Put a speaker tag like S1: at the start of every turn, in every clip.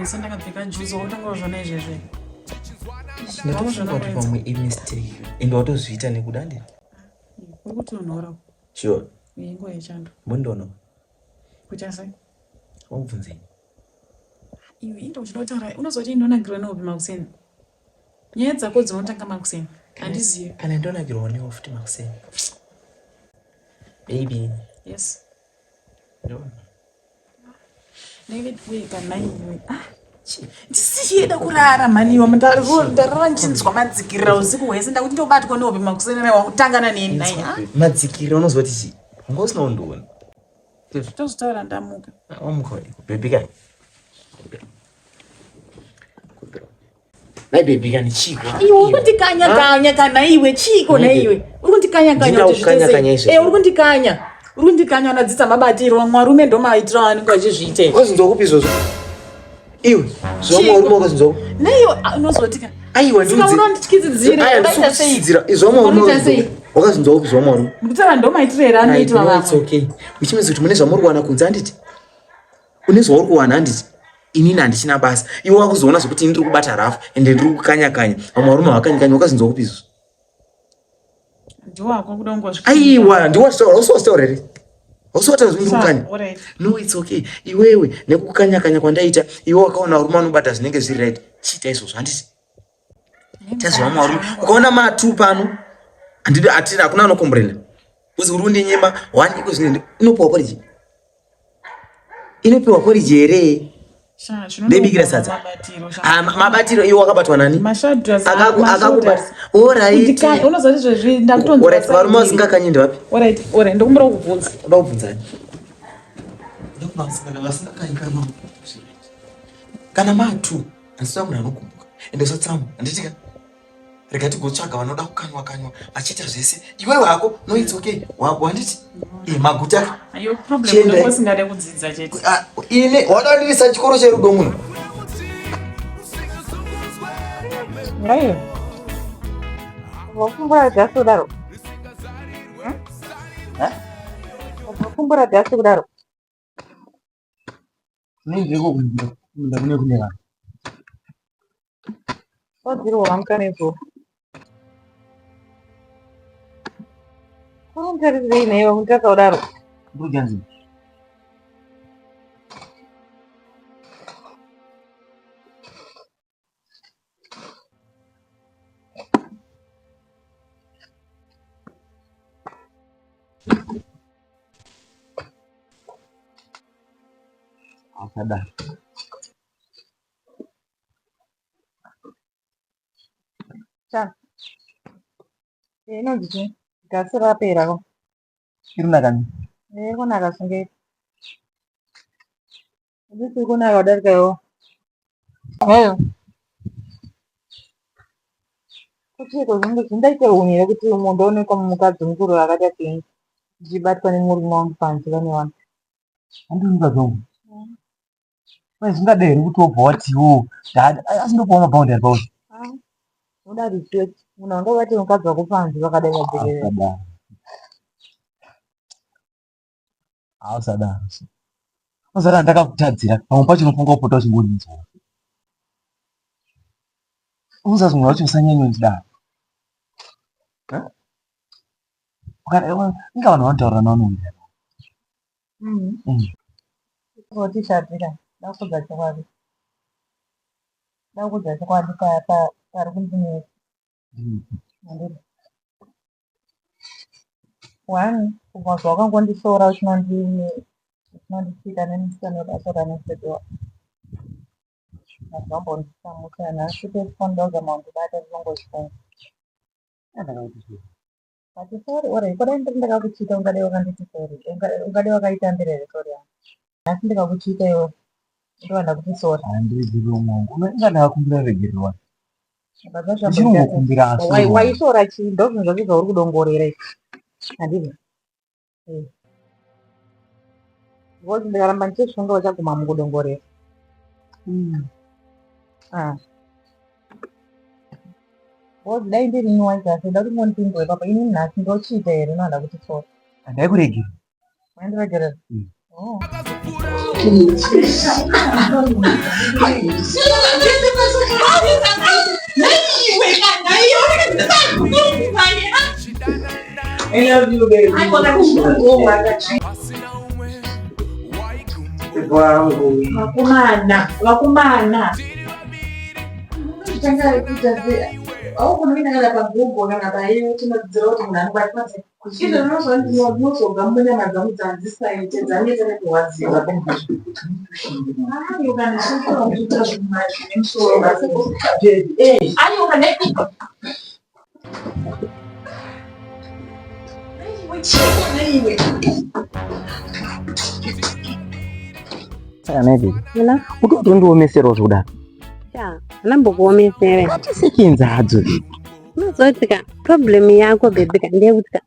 S1: Kumeso ndakapfeka juzi wakutanga kuzviona izvezvi.
S2: Ndatofunga kuti pamwe imistake ende watozviita nekuda ndi.
S1: Kuri kutonhora.
S2: Sure.
S1: Inguva yechando.
S2: Mbondono.
S1: Kuita sei?
S2: Wakubvunzei?
S1: Iwe inda uchida kutaura unozoti ndonakirwa nehope makuseni. Nyaya dzako dzinotanga makuseni. Handizivi.
S2: Kana ndonakirwa newe futi makuseni. Baby.
S1: Yes.
S2: Ndona.
S1: Ndisichida kurara mhani iwe ndarara ndichinzwa madzikirira usiku hwese ndakuti ndobatwa nehope makuseni naye wakutangana neni naye.
S2: Madzikirira unozwa kuti chii? Wanga usina kundiona.
S1: Tozotaura ndamuka.
S2: Wamuka baby kani. Nai baby kani chiko.
S1: Iwe uri kundikanya kanya kana iwe chiko na iwe. Uri kundikanya kanya kuti
S2: zviite sei?
S1: Eh uri kundikanya. Uri kundikanya unadzidza mabatiro mwarume ndo maitiro anenge achizviite.
S2: Wazinzwa kupi izvozvo? Iwe, zwa mwarume wakazinzwa kupi?
S1: Naiwe unozotika.
S2: Aiwa
S1: ndudzi. Saka unondityidzidzira.
S2: Aya ndikutsidzira. Izwa mwarume. Wakazinzwa kupi zwa mwarume?
S1: Ndikutaura ndo maitiro here anoitwa vamwe.
S2: It's okay. Which means kuti mune zvamuri kuwana kunze handiti? Une zvauri kuwana handiti? Inini handichina basa. Iwe wakuzoona zvekuti ini ndiri kubata rafu ende ndiri kukanya kanya. Vamwe varume havakanya kanya wakazinzwa kupi izvozvo?
S1: Ndiwako kuda kungozvi.
S2: Aiwa, ndiwo wachitaura, hausi wachitaura here? Hausi wataura zvekuti ndiri kukanya. No, it's okay. Iwewe nekukanya kanya kwandaita, iwe wakaona varume vanobata zvinenge zviri right. Chiita izvozvo handiti? Chazova varume. Ukaona matu pano, handidi atina hakuna anokomborena. Uzi uri kundinyima one iko zvine inopiwa porridge. Inopiwa porridge here? Ndebikira sadza. Ah, mabatiro iwo wakabatwa nani? Akakubata. Alright.
S1: Unozoti zvezvi ndakutonzwa.
S2: Alright, varume vasingakanyi ndevapi?
S1: Alright, alright, ndokumbira kukubvunza.
S2: Uda kubvunzani? Ndokubatsira vasingakanyi kana kana matu handisina munhu anokumbuka ende usatsamwa handiti ka rega tigotsvaga vanoda kukanywa kanywa vachiita zvese iwewe hako no its okay wako handiti e maguta
S1: ah,
S2: ine wakadirisa chikoro cherudo munhu
S3: Ngayo. Wakumbura dhasi kudaro. Wakumbura dhasi kudaro.
S2: Ndiko kumunda kune kune vanhu.
S3: Wadzirwa wamuka nezuva. Unonitarisirei nhaiwe kunditarisa kudaro?
S2: Ndikudya nzimbe. Akadaro.
S3: Cha. Eh, inonzi chii? Gasi rapera ko.
S2: Iri kunaka ni?
S3: Eh, kunaka sunge. Ndisi kunaka kudarika iwo. Heyo. Kuchiko zvinenge zvingaite hunhu here kuti munhu onekwa mukadzi mukuru akaita sei ndichibatwa nemurume wangu panze vane vanhu.
S2: Handii mukadzi wangu. Kwai zvingada here kuti wobva watiwo dad asi ndopawo mabhaundari pauri.
S3: Ah, unoda respect. Munhu angabate mukadzi wako panze vakadai vajekerere.
S2: Usadaro. Usadaro. Usadaro ndakakutadzira pamwe pacho unofunga kupota uchingoninzwa. Uzazi munhu wacho usanyanyondidaro. Inga vanhu vanotaura navanowirirana.
S3: Tishatira ndakudza chokwadi ndakudza chokwadi pari kundinetsa one kubva zvawakangondishora uchinondisvika nemusikana webasa ranesvedowa azvambondisamusa nhasi pese panoda kuzama kundibata ndinongozvifunga But sorry ore kodai ndiri ndakakuchita ungadai wakanditi sorry ungadai wakaitambira here sorry yangu nhasi ndikakuchita iwe ndova ndakuti sorry
S2: Handiregereri mwangu. Inga ndakakumbira regerero wani.
S3: Baba
S2: Ndichinongokumbira asi.
S3: Waisora chii ndozvinhu zvacho zvauri kudongorera izvi handizvo Eh. Because ndikaramba ndichizvifunga uchaguma mukudongorera. Ah. Because dai ndiri ini waita sei da kuti ngondipindure papa ini nhasi ndochiita here noda kuti sorry.
S2: Ndaikuregera.
S3: Wandiregerera? Oh. I love you, baby. Vakomana, vakomana. Tanga kuita au kunoita kana paGoogle kana paIyo tinodzidzira kuti munhu anobatwa sei. Izvo ndinozobva munyama dzangu dzandisaite dzaneta nekurwadziwa. Aiwa kana kuita zvine musoro. Aiwa kana
S2: Saka nhai baby. Kuti utondiomeserawo zvekudaro.
S4: Sha, andambokuomesera.
S2: Ngatisekenza hadzo.
S4: Unozoti ka problem yako baby ka ndeyekuti ka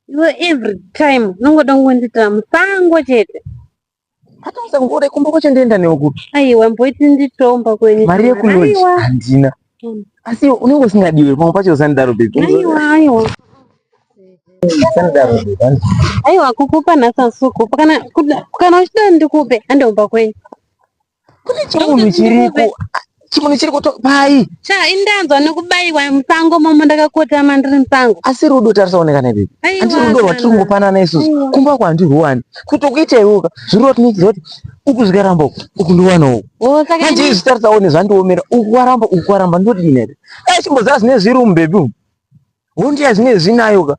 S4: iwe every time unongoda kungondiitira musango chete.
S2: Hata ngore kumba kwacho ndienda newe kupi?
S4: Aiwa mboiti nditomba kwenyu.
S2: Mari yekulodge handina. Asi unenge usingadiwe pamwe pacho usandidaro baby.
S4: Aiwa aiwa.
S2: Usandidaro baby.
S4: Aiwa kukupa nhasi asikupa kana kana uchida ndikupe andiomba kwenyu.
S2: Kune chimunhu chiriko. Chimunhu chiriko to pai.
S4: Cha indanzwa nekubaiwa musango momo ndakakotama ndiri musango.
S2: Asi rudo tarisa onekana baby. Andi rudo rwatiri kungopanana isusu. Kumba kwandirwani. Kutokuita iwoka. Zvirudo tinoziva kuti uku zvikaramba uku uku ndowana uku.
S4: Oh, saka
S2: Manje izvi tarisa one zvandiomera uku waramba uku waramba ndodini here? Dai chimboziva zvine zviri umu baby umu. Hondiya zvine zvinayo ka.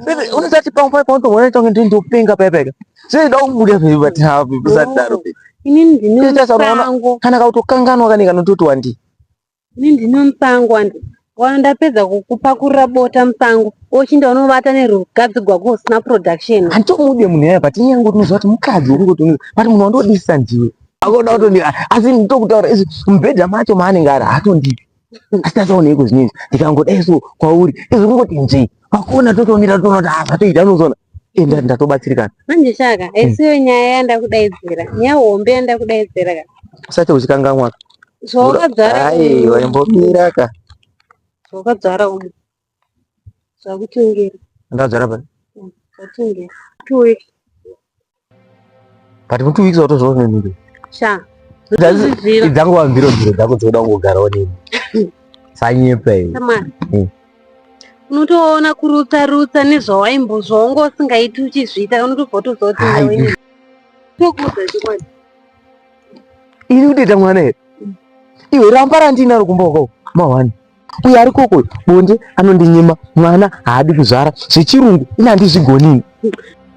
S2: Baby unosati pamwe paya paunotoona tonge ndini ndopenga paya paya. Zvinoda kubuda baby but ha baby usadaro baby.
S4: Inini ndine
S2: Tarisa unoona
S4: musango.
S2: kana kautokanganwa kane kanototi wandii.
S4: Ini ndine musango andi. Wana ndapedza kukupakurira bota musango. Ochinda unovata nerukadzi gwako usina production.
S2: Handitomude munhu yaya but inyaya yekuti unoziva kuti mukadzi wekungoti unoziva but munhu wandodisisa ndiwe. Akuda kutondi asi nditokutaura izvi mubhedha macho maanenge ari haatondipi. Asi tasaoneiko zvinezvi ndikangodai so kwauri izvi kungoti nje pakona totomira totoona kuti ah zvatoita unozoona enda ndatobatsirikana.
S4: Manje shaka, isiyo nyaya yandakudaidzira. Nyaya hombe yandakudaidzira ka.
S2: Usati uchikanganwa ka.
S4: Zvawakadzvara
S2: Aiwa imbomira ka.
S4: Zvawakadzvara umu. Zvakutengera.
S2: Ndadzvara pai?
S4: Zvatengera. 2 weeks.
S2: But mu 2 weeks watozvawo zvine mhiko.
S4: Sha. Ndozviziva.
S2: Idzangova mviro mviro dzako dzekuda kungogarawo neni. Sanyepa iwe.
S4: Shamwari. Unotoona kurutsa rutsa nezvawaimbo zvaunga usingaiti uchizviita unotobva watoziva kuti
S2: Hai.
S4: newe tokuudza chokwadi.
S2: Ini kutoita mwana here? Iwe ramba randinaro kumba uko mahwani. Uyo ari koko bonde anondinyima mwana haadi kuzvara zvechirungu ini handizvigoni.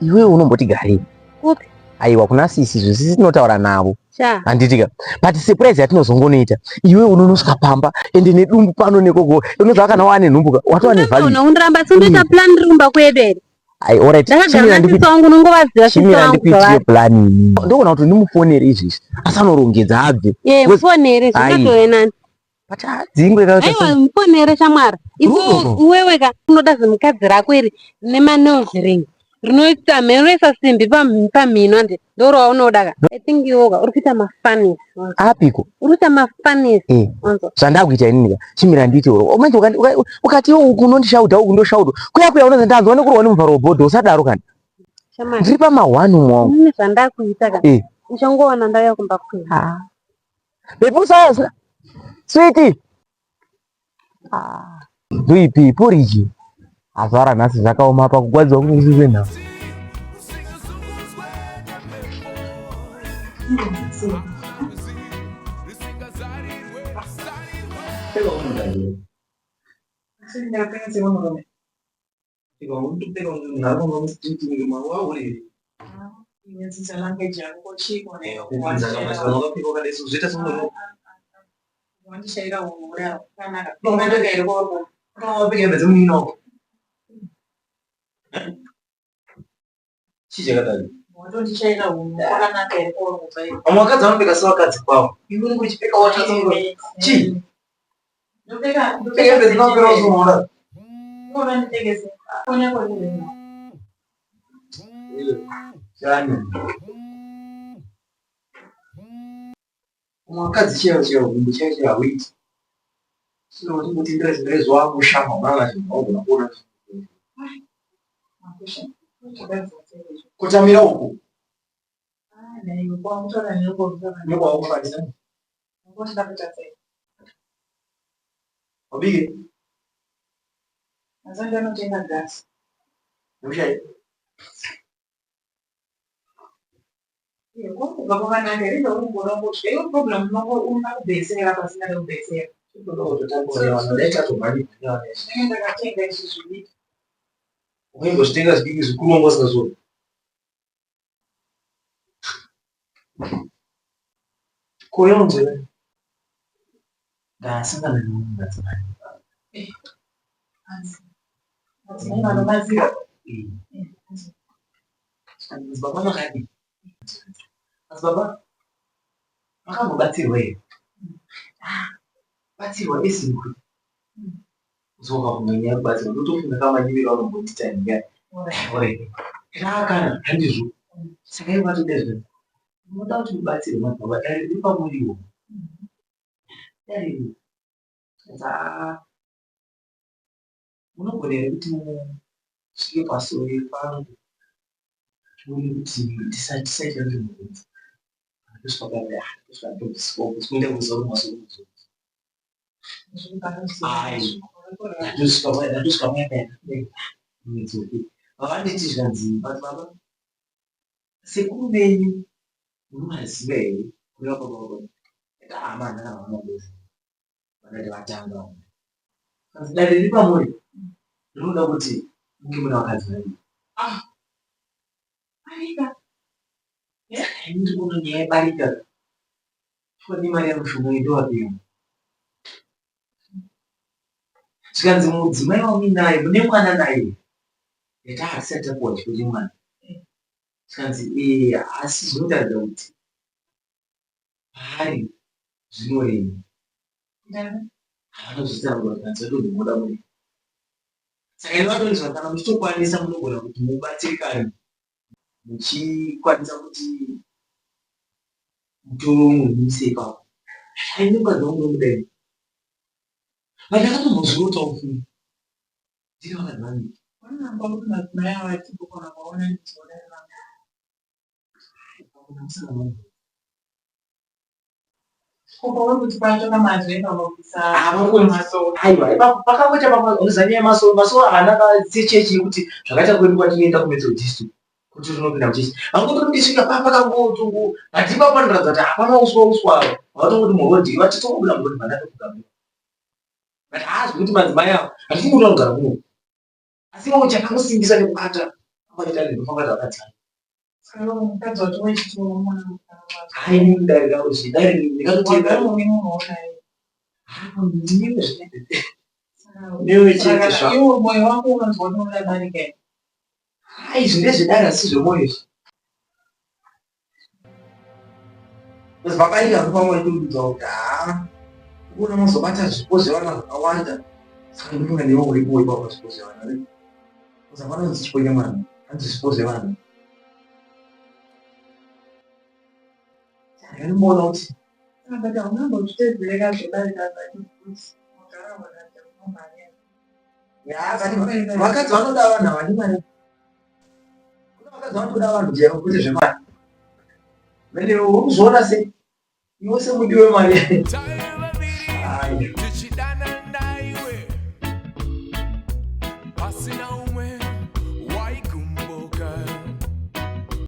S2: Iwewe unomboti garei.
S4: Kupi?
S2: Aiwa kuna sisi izvo sisi tinotaura navo.
S4: Sha.
S2: Handitika. But surprise yatinozongonoita iwewe unonosvika pamba ende nedumbu pano nekoko unoziva kana wane nhumbu ka watova nevalue.
S4: Unoona undiramba asi unoita plan ndiri kumba kwedu here?
S2: Ai alright.
S4: Ndakagara
S2: Chimira
S4: nasisi
S2: ndikuti
S4: wangu unongovaziva sisi
S2: chimira
S4: wangu
S2: ndikuitire
S4: kwavari.
S2: plan ini. Ndoona kuti ndimufonere izvezvi asi anorongedza abve.
S4: Ye
S2: Because
S4: mufonere
S2: ai
S4: zvingatove nani.
S2: but hadzingwe ka
S4: Aiwa mufonere shamwari.
S2: Rudo rwo.
S4: Iwewe ka unoda zimukadzi rako iri rine manails ring rinoita rinoisa simbi pamhino andi ndoraunoda ka. I think iwe ka uri kuita mafunnies.
S2: Apiko?
S4: Uri kuita mafunnies.
S2: Eh.
S4: Wanzwa?
S2: Zvandakuita inini ka chimira ndiite uro. Manje ukati iwe uku unondishauta uku ndoshautwa. Kuya kuya unozi ndanzwa nekurwa nemuvharo webhodho usadaro kani.
S4: Shamwari.
S2: Ndiri pama1 umwe wangu.
S4: Inini zvandakuita ka.
S2: Eh.
S4: Uchangoona ndauya kumba kwenyu.
S2: Ah. Baby usaya sweetie. Ah. Ndoipi porridge. Azvara nhasi zvakaoma apa kugwadziwa kunenge kwenhau.
S5: Vamwe vakadzi vanopfeka sevakadzi kwavo. Iwe unenge uchipfeka watadza chii? Pfeka hembe dzinopera uzoona. Chani. Umwe vakadzi chaivo chaivo gumbo chaivo chaivo hauiti. Sina kuti kutindira tindira zuva kushama unaona chinhu waugona kuona. Kutamira uku. Wabike? Nemushai? Ukaingozvitenga zvidiki zvikuru wanga usingazvioni. Ko yonzwe ndasangana nemumwe madzimai. Madzibaba makadii? Madzibaba makambobatsirwa here? Batsirwa esimbi. Uzoka kumenya kubatsirwa ndotofunga kamanyiviro anombondiita nyaya. Alright. Rakana handizvo. Saka ivo vatoda izvo. Unoda kuti ubatsirwe madzibaba dare riri pamuriwo. Dare riri. Munogona here kuti musvike pasowe pangu tione kuti tisaita kuti mubvunzo. Ndosvika paya ndosvika ndobviswa kuenda kuziva kuti masoro muzoro. Ndosvika paya ndosvika paya paya ndidzoke. Vavanditi zvikanzi but baba sekuru venyu munovaziva here kureva baba vako. Ndati ah mani ndakavaona Vakati vatanga vamwe. Kanzi dare riri pamuri rinoda kuti munge mune vakadzi vaviri.
S1: Ah. Barika.
S5: Saka ini ndiri kuona nyaya yebarika. Chikwa nemari yangu shoma iyi ndovapei. Zvikanzi mudzimai wamuinaye mune mwana naye. Ndati ah tisati tapuwa chipo chemwana. Zvikanzi eh asi zvinotaridza kuti paari zvinorema. Havana kuzotsanangura kuti hanzi vatozvimoda mune. Saka ini vatonzwa kana muchitokwanisa munogona kuti mubatsirikane muchikwanisa kuti mutoro umwe muise ipapo. Ini mukadzi wangu ndomuda ini. But ndakatombozvirotawo futi. Ndine vakadzi vaviri.
S1: Vanoramba kuti madzimai ava achigona kuvaona ndichiona vamwe.
S5: Aiwa ipapo pakangoita pakangoza nyaya yemasoro masoro haana sechechi yekuti zvakaita kwedu kwatinoenda kumethodist kuti tinopinda muchechi vangototi ndisvika pa pakangotungu but ipapo panoratidza kuti hapana uswa uswa vatongoti murodhi vatitongobuda murodhi vandatofuga but haazwi kuti madzimai avo hatisi kuda kugara kuno Asi iwewe chakakusimbisa nekubata kwakaita ndinofunga zvakadzana.
S1: Mukadzi wacho wechitoro mwana
S5: Hai ini dare rako zvi dare ndikatoteerera. Ndiniwe zve. Newe chete zvako.
S1: Iwe moyo wako unonzwa kuti unoda barika here?
S5: Hai izvi ndezvedare asi zvemoyo izvi. Because baba iri hapo pamwe vachitoudza kuti haa ukuona mazobata zvipo zvevana zvakawanda saka ndofunga newe uripo ipapo zvipo zvevana because hapana kunzi chipo chemwana hanzi zvipo zvevana saka ndimboona kuti
S1: But hauna kumbozvitedzereka zvebarika zvacho because wagara wakati unomhanya.
S5: Vakadzi vanoda vanhu havadi mari. Kune vakadzi vanotoda vanhu chaivo kwete zvemari. Mene uri kuzviona sei? Iwe semudi wemari.
S6: Tichidanana iwe pasina umwe.